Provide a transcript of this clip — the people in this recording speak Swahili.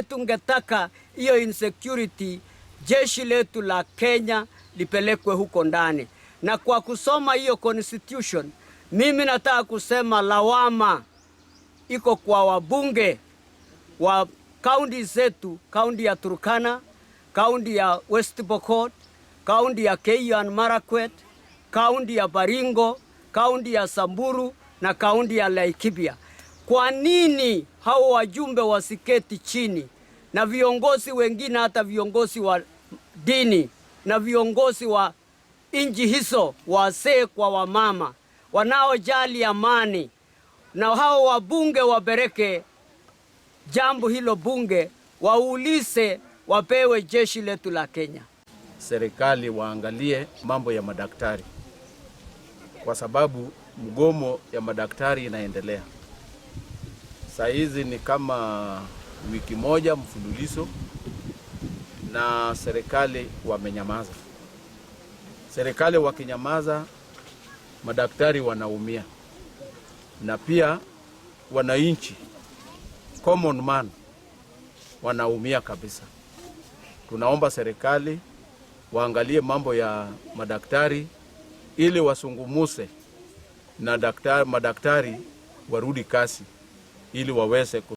Tungetaka hiyo insecurity, jeshi letu la Kenya lipelekwe huko ndani, na kwa kusoma hiyo constitution, mimi nataka kusema lawama iko kwa wabunge wa kaunti zetu, kaunti ya Turkana, kaunti ya West Pokot, kaunti ya Keiyo Marakwet, kaunti ya Baringo, kaunti ya Samburu na kaunti ya Laikipia. Kwa nini hao wajumbe wasiketi chini na viongozi wengine, hata viongozi wa dini na viongozi wa nchi hizo, wazee kwa wamama wanaojali amani, na hao wabunge wapeleke jambo hilo bunge, waulize wapewe jeshi letu la Kenya. Serikali waangalie mambo ya madaktari, kwa sababu mgomo ya madaktari inaendelea. Saa hizi ni kama wiki moja mfululizo, na serikali wamenyamaza. Serikali wakinyamaza, madaktari wanaumia, na pia wananchi, common man, wanaumia kabisa. Tunaomba serikali waangalie mambo ya madaktari ili wazungumze na madaktari warudi kazi ili waweze